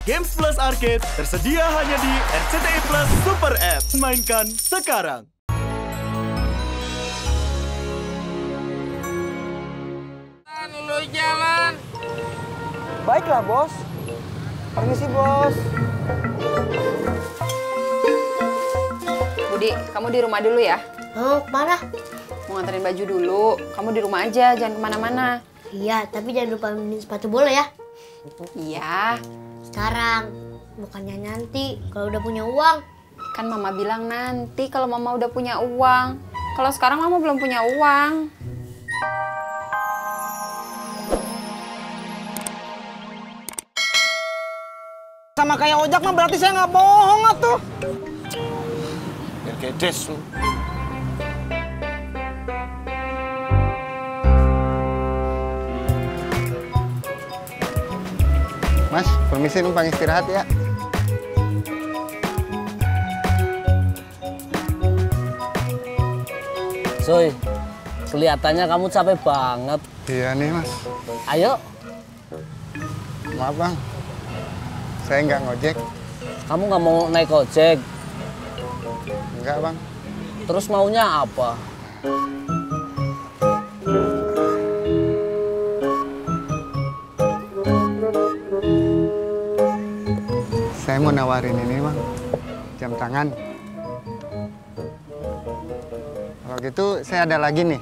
Games Plus Arcade tersedia hanya di RCTI Plus Super App. Mainkan sekarang. Lu jalan. Baiklah, Bos. Permisi, Bos. Budi, kamu di rumah dulu ya? Oh, kemana? Mau nganterin baju dulu. Kamu di rumah aja, jangan kemana-mana. Iya, tapi jangan lupa beliin sepatu bola ya. Iya. Sekarang, bukannya nanti kalau udah punya uang. Kan mama bilang nanti kalau mama udah punya uang. Kalau sekarang mama belum punya uang. Sama kayak ojek mah berarti saya nggak bohong atuh. Biar gedes lu. Mas, permisi numpang istirahat ya. Soy, kelihatannya kamu capek banget. Iya nih, Mas. Ayo. Maaf, Bang. Saya nggak ngojek. Kamu nggak mau naik ojek? Enggak, Bang. Terus maunya apa? Saya mau nawarin ini, Bang. Jam tangan. Kalau gitu, saya ada lagi nih.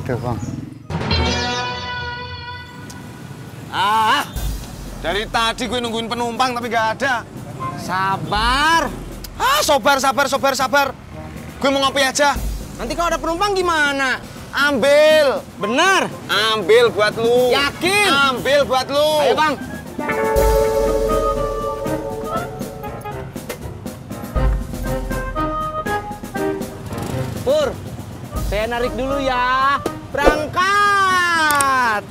Tuh, Bang. Dari tadi gue nungguin penumpang tapi gak ada. Sabar. Sabar. Gue mau ngopi aja. Nanti kalau ada penumpang gimana? Ambil. Benar. Ambil buat lu. Yakin? Ambil buat lu. Ayo, Bang. Pur, saya narik dulu ya. Berangkat.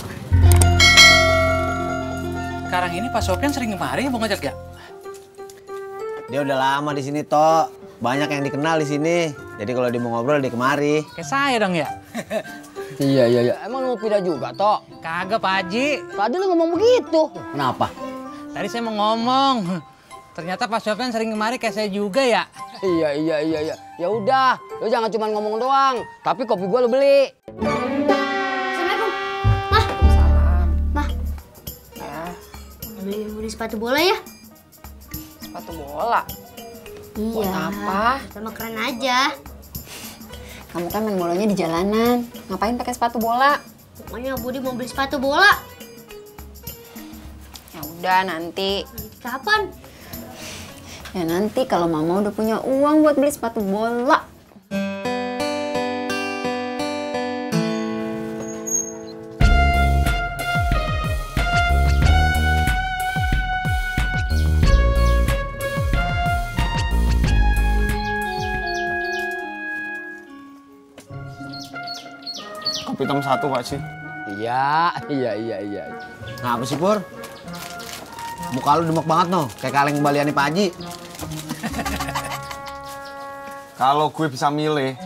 Sekarang ini Pak Sofyan sering kemari mau ngajak ya? Dia udah lama di sini, Tok. Banyak yang dikenal di sini. Jadi kalau dia mau ngobrol, dia kemari. Kayak saya dong ya? Iya. Emang lu mau pindah juga, Tok? Kagak, Pak Haji. Tadi lu ngomong begitu. Kenapa? Tadi saya mau ngomong. Ternyata Pak Sofyan sering kemari kayak saya juga ya? Iya. Ya udah, lu jangan cuma ngomong doang. Tapi kopi gua lu beli. Assalamualaikum. Mah. Salam. Mah, Ya, beli sepatu bola ya? sepatu bola. Iya. Buat apa? Sama keren aja. Kamu kan main bolanya di jalanan. Ngapain pakai sepatu bola? Pokoknya Budi mau beli sepatu bola. Ya udah nanti. Nanti kapan? Ya nanti kalau mama udah punya uang buat beli sepatu bola. Kopi hitam 1, Pak Haji. Iya. Ngapa sih, Pur? Muka lu demek banget, no. Kayak kaleng kembaliannya Pak Haji. Kalau gue bisa milih,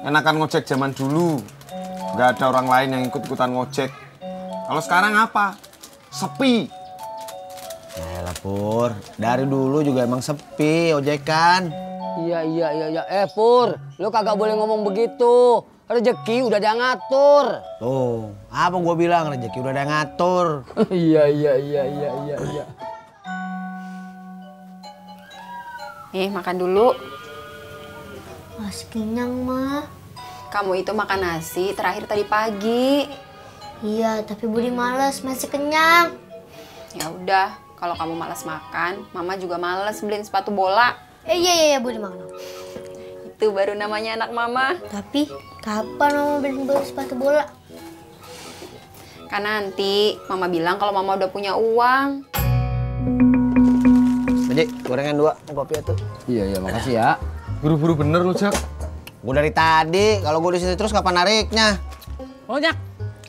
enakan ngojek zaman dulu. Nggak ada orang lain yang ikut-ikutan ngojek. Kalau sekarang apa? Sepi. Yaelah, Pur. Dari dulu juga emang sepi ojekan. Iya. Pur, lu kagak boleh ngomong begitu. Rezeki udah dia ngatur. Tuh, apa gua bilang? Rezeki udah ada yang ngatur. Iya. Nih, makan dulu. Masih kenyang, Mah. Kamu itu makan nasi terakhir tadi pagi. Iya, tapi Budi males, masih kenyang. Ya udah, kalau kamu malas makan, mama juga malas beliin sepatu bola. Iya, Budi makan. Itu baru namanya anak mama. Tapi kapan Mama beli sepatu bola? Kan nanti mama bilang kalau mama udah punya uang. Jadi, gorengan 2, kopi atuh. Iya, makasih ya. Buru-buru bener lu, Jak. Gua dari tadi, kalau gua di sini terus kapan nariknya? Oh, Jak.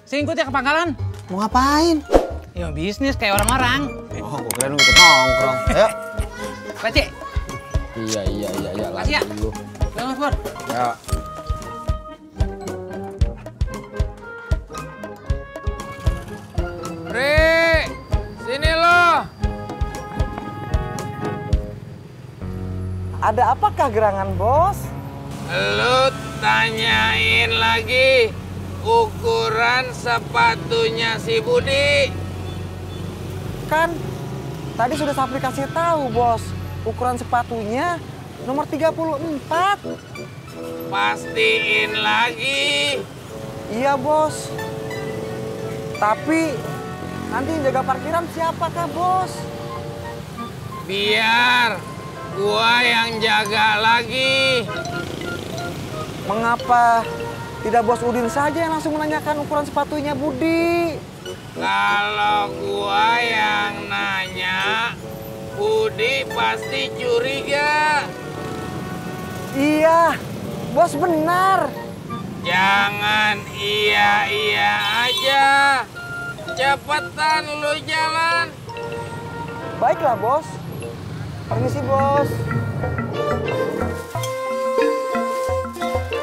Singkut ya ke pangkalan. Mau ngapain? Ya bisnis kayak orang-orang. Oh, gua kira lu ikut nongkrong. Ayo. Pak Cik. Iya. Makasih ya. Dulu. Udah, Mas Pur. Ya. Ri, sini lo. Ada apakah gerangan, Bos? Lu tanyain lagi ukuran sepatunya si Budi. Kan tadi sudah saya kasih tahu, Bos. Ukuran sepatunya nomor 34. Pastiin lagi. Iya, Bos. Tapi nanti yang jaga parkiran siapakah, Bos? Biar gua yang jaga lagi. Mengapa tidak Bos Udin saja yang langsung menanyakan ukuran sepatunya Budi? Kalau gua yang nanya, Budi pasti curiga. Iya, Bos benar. Jangan iya-iya aja. Cepetan lu jalan. Baiklah, Bos. Permisi, Bos.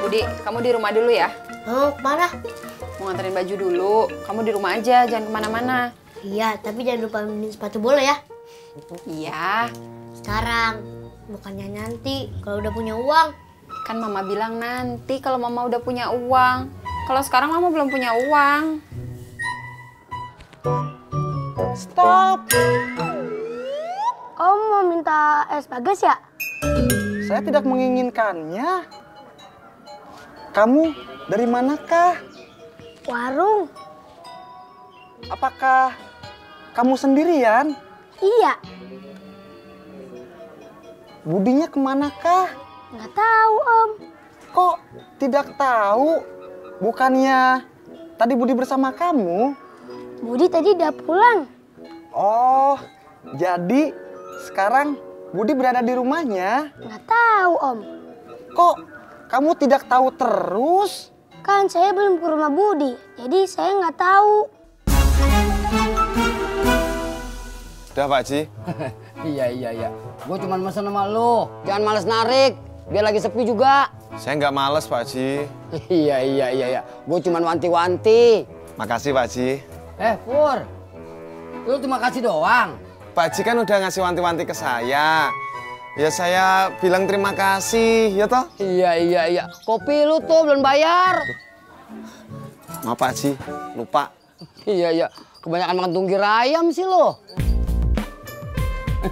Budi, kamu di rumah dulu ya. Mau kemana? Mau nganterin baju dulu. Kamu di rumah aja, jangan kemana-mana. Iya, tapi jangan lupa beliin sepatu bola ya. Iya, Sekarang, bukannya nanti kalau udah punya uang. kan mama bilang nanti kalau mama udah punya uang. Kalau sekarang mama belum punya uang. Stop. Om mau minta es bagas ya? Saya tidak menginginkannya. Kamu dari manakah? Warung. Apakah kamu sendirian? Iya. Budinya kemanakah? Nggak tahu, Om. Kok tidak tahu? Bukannya tadi Budi bersama kamu? Budi tadi udah pulang. Oh, jadi sekarang Budi berada di rumahnya? Nggak tahu, Om. Kok kamu tidak tahu terus? Kan saya belum ke rumah Budi, jadi saya nggak tahu. Udah Pak Haji. Iya. Gue cuma mesen sama lu. Jangan males narik. Biar lagi sepi juga. Saya nggak males Pak Haji. Iya. Gue cuma wanti-wanti. Makasih Pak Haji. Pur. Lu cuma kasih doang. Pak Haji kan udah ngasih wanti-wanti ke saya. Ya saya bilang terima kasih, ya toh? Iya. Kopi lu tuh belum bayar. Maaf Pak Haji, lupa. Iya. Kebanyakan makan tunggir ayam sih lo.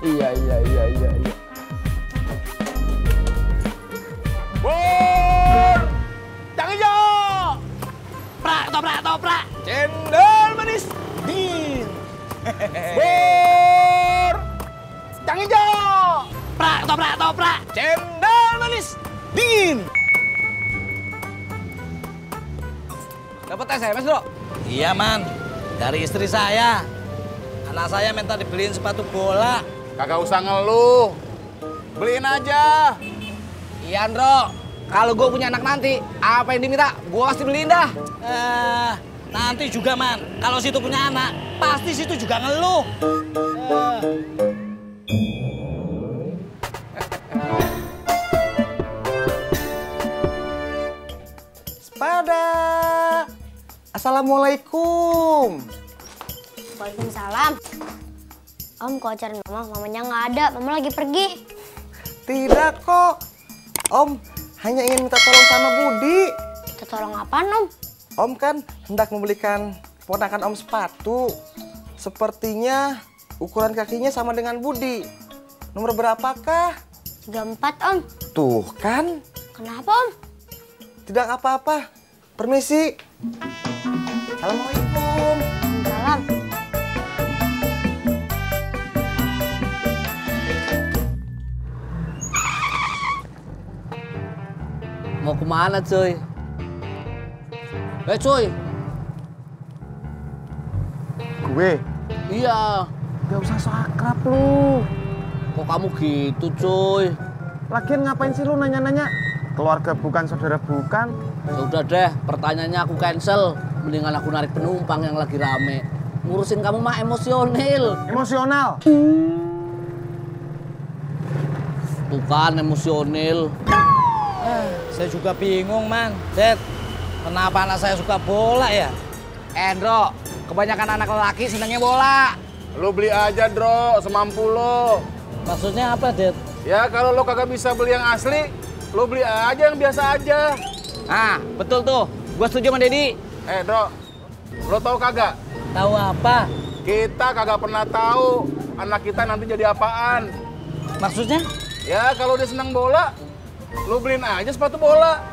Iya. Bur! Cang hijau! Toprak! Cendol manis din! Bur! Cang hijau! Toprak! Cendol manis dingin! Dapat SMS, Bro? Iya, Man. Dari istri saya. Anak saya minta dibeliin sepatu bola. Kagak usah ngeluh. Beliin aja. Iya, Andro. Kalau gue punya anak nanti, apa yang diminta, gue pasti beliin dah. Nanti juga, Man. Kalau situ punya anak, pasti situ juga ngeluh. Sepada. Assalamualaikum. Waalaikumsalam. Om, kalau cari mamanya nggak ada. Mama lagi pergi. Tidak kok. Om hanya ingin minta tolong sama Budi. Kita tolong apaan, Om? Om kan hendak membelikan ponakan Om sepatu. Sepertinya ukuran kakinya sama dengan Budi. Nomor berapakah? 34, Om. Tuh kan. Kenapa, Om? Tidak apa-apa. Permisi. Assalamualaikum. Salam. Mau kemana, cuy? Cuy. Gue? Iya. Gak usah so akrab lu. Kok kamu gitu, cuy? Lagian ngapain sih lu nanya-nanya? Keluarga bukan, saudara bukan. Sudah deh, pertanyaannya aku cancel. Mendingan aku narik penumpang yang lagi rame. Ngurusin kamu mah emosional. Emosional? Tuh kan, emosional. Saya juga bingung, Man. Dad, kenapa anak saya suka bola ya? Endro, kebanyakan anak lelaki senangnya bola. Lu beli aja, Dro, semampu lo. Maksudnya apa, Dad? Ya kalau lo kagak bisa beli yang asli, lo beli aja yang biasa aja. Ah, betul tuh. Gua setuju sama Dedi. Bro, lo tahu kagak? Tahu apa? Kita kagak pernah tahu anak kita nanti jadi apaan. Maksudnya? Ya kalau dia senang bola, lo beliin aja sepatu bola.